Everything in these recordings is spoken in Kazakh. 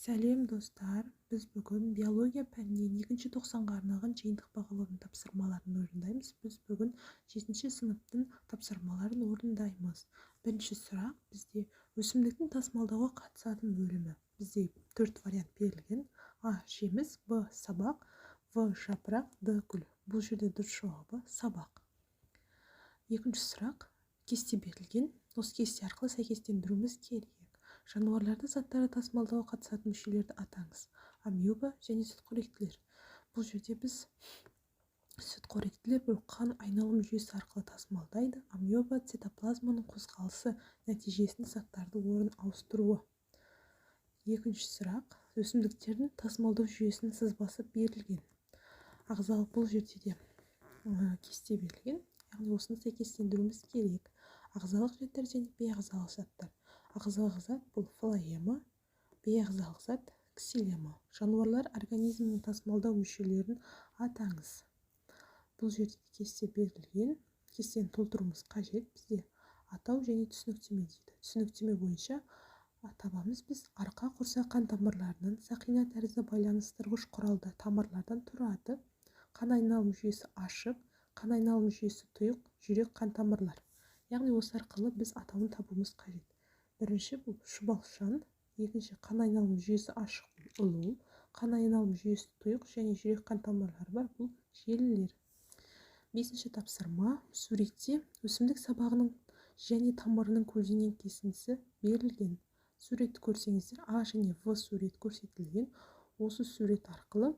Сәлем, достар! Біз бүгін биология пәнінен екінші тоқсанға арналған жиынтық бағалаудың тапсырмаларын орындаймыз. Біз бүгін жетінші сыныптың тапсырмаларын орындаймыз. Бірінші сұрақ бізде: өсімдіктің тасымалдауға қатысатын бөлімі. Бізде төрт вариант берілген: А — жеміс, Б — сабақ, В — жапырақ, Д — гүл. Бұл жерде дұрыс жауабы — сабақ. Екінші сұрақ: кесте берілген, осы кесте арқылы сәйкестендіруіміз керек. Жануарларда заттарды тасымалдауға қатысатын мүшелерді атаңыз. Амеба және сүтқоректілер. Бұл жерде біз сүтқоректілер бұл қан айналым жүйесі арқылы тасымалдайды. Амеба цитоплазманың қозғалысы нәтижесінде заттарды орын ауыстыруы. Екінші сұрақ: өсімдіктердің тасымалдау жүйесінің сызбасы берілген. Ағзалық, бұл жерде де кесте берілген, яғни осыны сәйкестендіруіміз керек. Ағзалық заттар және бейағзалық заттар. Ағзалық зат бұл флоэма, бейағзалық зат ксилема. Жануарлар организмінің тасымалдау мүшелерін атаңыз. Бұл жерде кесте берілген, кестені толтыруымыз қажет. Бізде атау және түсініктеме дейді. Түсініктеме бойынша табамыз біз: арқа құрсақ қан тамырларынан, сақина тәрізді байланыстырғыш құралда тамырлардан тұрады. Қан айналым жүйесі ашық, қан айналым жүйесі тұйық, жүрек қан тамырлар. Яғни осы арқылы біз атауын табуымыз қажет. Бірінші бұл шұбалшан, екінші қан айналым жүйесі ашық бұл ұлу, қан айналым жүйесі тұйық және жүрек қан тамырлары бар бұл желілер. Бесінші тапсырма: суретте өсімдік сабағының және тамырының көлденең кесіндісі берілген. Суретті көрсеңіздер, А және В сурет көрсетілген. Осы сурет арқылы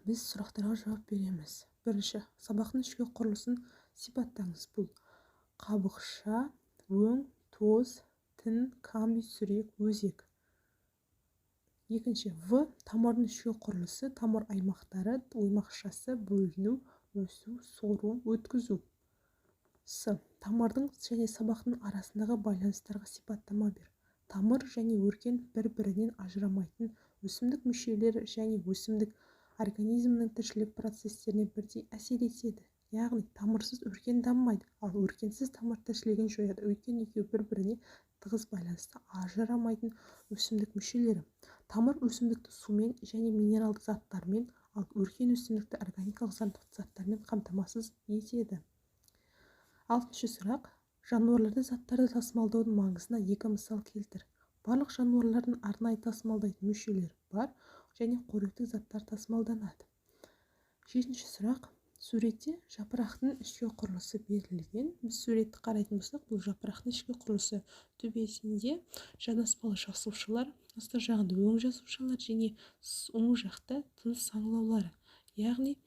біз сұрақтарға жауап береміз. Бірінші: сабақтың ішкі құрылысын сипаттаңыз. Бұл қабықша, өң, тоз, тін, камбий, сүрек, өзек. Екінші В тамырдың ішкі құрылысы: тамыр аймақтары, оймақшасы, бөліну, өсу, сору, өткізу. С тамырдың және сабақтың арасындағы байланыстарға сипаттама бер. Тамыр және өркен бір-бірінен ажырамайтын өсімдік мүшелері және өсімдік организмінің тіршілік процестеріне бірдей әсер етеді. Яғни тамырсыз өркен дамымайды, ал өркенсіз тамыр тіршілігін жояды, өйткені екеуі бір-біріне тығыз байланысты, ажырамайтын өсімдік мүшелері. Тамыр өсімдікті сумен және минералды заттармен, ал өркен өсімдікті органикалық заттармен қамтамасыз етеді. Алтыншы сұрақ: жануарларда заттарды тасымалдаудың маңызына екі мысал келтір. Барлық жануарлардың арнайы тасымалдайтын мүшелері бар және қоректік заттар тасымалданады. Жетінші сұрақ: суретте жапырақтың ішкі құрылысы берілген. Біз суретті қарайтын болсақ, бұл жапырақтың ішкі құрылысы: төбесінде жанаспалы жасушалар, асты жағында өң жасушалар және оң жақта тыныс саңылаулары. Яғни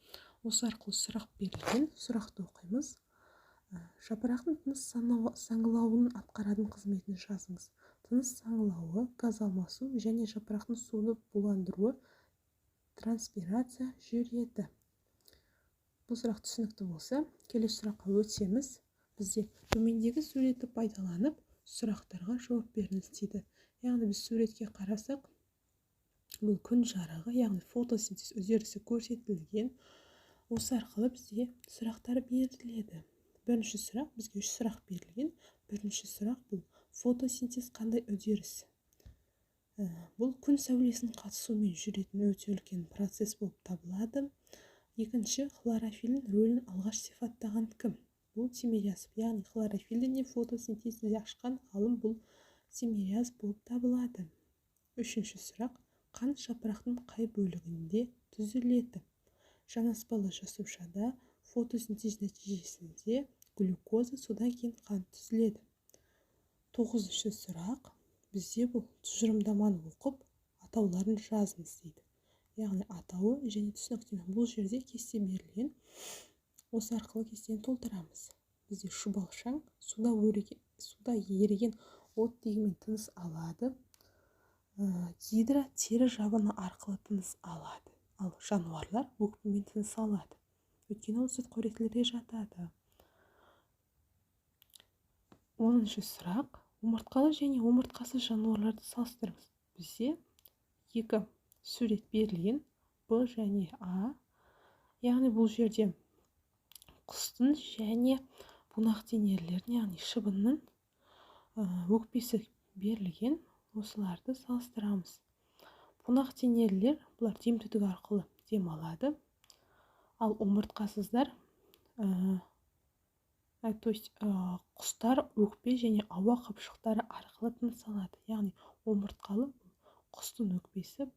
осы арқылы сұрақ берілген. Сұрақты оқимыз: жапырақтың тыныс саңылауының атқаратын қызметін жазыңыз. Тыныс саңылауы газ алмасу және жапырақтың суды буландыруы, транспирация жүреді. Бұл сұрақ түсінікті болса, келесі сұраққа өтеміз. Бізде төмендегі суретті пайдаланып, сұрақтарға жауап беріңіз дейді. Яғни біз суретке қарасақ, бұл күн жарығы, яғни фотосинтез үдерісі көрсетілген. Осы арқылы бізде сұрақтар беріледі. Бірінші сұрақ, бізге үш сұрақ берілген. Бірінші сұрақ бұл: фотосинтез қандай үдеріс? Бұл күн сәулесінің қатысуымен жүретін өте үлкен процесс болып табылады. Екінші: хлорофиллдің рөлін алғаш сипаттаған кім? Бұл Тимирязев. Яғни хлорофиллді де, фотосинтезді де ашқан ғалым бұл Тимирязев болып табылады. Үшінші сұрақ: қант жапырақтың қай бөлігінде түзіледі? Жанаспалы жасушада фотосинтез нәтижесінде глюкоза, содан кейін қант түзіледі. Тоғызыншы сұрақ бізде бұл: тұжырымдаманы оқып, атауларын жазыңыз дейді. Яғни атауы және түсініктеме. Бұл жерде кесте берілген, осы арқылы кестені толтырамыз. Бізде шұбалшаң суда еріген оттегімен тыныс алады, гидра тері жабыны арқылы тыныс алады, ал жануарлар өкпемен тыныс алады, өйткені ол сүтқоректілерге жатады. 10-шы сұрақ: омыртқалы және омыртқасыз жануарларды салыстырыңыз. Бізде екі сурет берілген, Б және А. Яғни бұл жерде құстың және бунақденелілердің, яғни шыбынның өкпесі берілген. Осыларды салыстырамыз. Бунақ денелілер бұлар дем түтігі арқылы дем алады. Ал омыртқасыздар, то есть құстар өкпе және ауа қапшықтары арқылы тыныс алады. Яғни омыртқалы құстың өкпесі,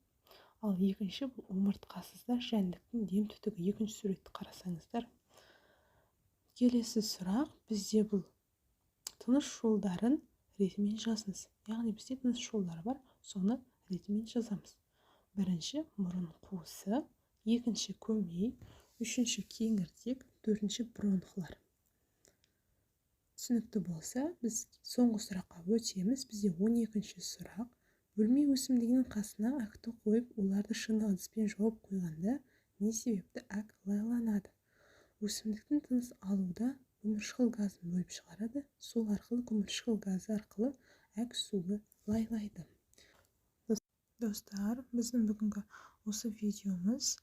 ал екінші бұл омыртқасыздар жәндіктің дем түтігі. Екінші суретті қарасаңыздар. Келесі сұрақ бізде бұл тыныс жолдарын ретімен жазыңыз. Яғни бізде тыныс жолдары бар, соны ретімен жазамыз. Бірінші мұрын қуысы, екінші көмей, үшінші кеңірдек, төртінші бронхлар. Түсінікті болса, біз соңғы сұраққа өтеміз. Бізде 12-ші сұрақ. Бөлме өсімдігінің қасына әкті қойып, оларды шыны ыдыспен жауып қойғанда не себепті әк лайланады? Өсімдіктің тыныс алуда көміршқыл газын бөліп шығарады, сол арқылы көміршқыл газы арқылы әк суы лайлайды. Достар, біздің бүгінгі осы видеомыз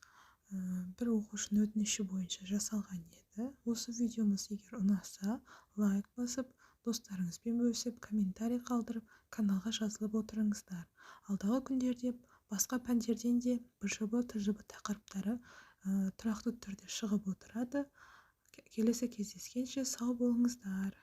бір оқушының өтініші бойынша жасалған еді. Осы видеомыз егер ұнаса, лайк басып, достарыңызбен бөлісіп, комментарий қалдырып, каналға жазылып отырыңыздар. Алдағы күндерде басқа пәндерден де БЖБ, ТЖБ тақырыптары тұрақты түрде шығып отырады. Келесі кездескенше сау болыңыздар.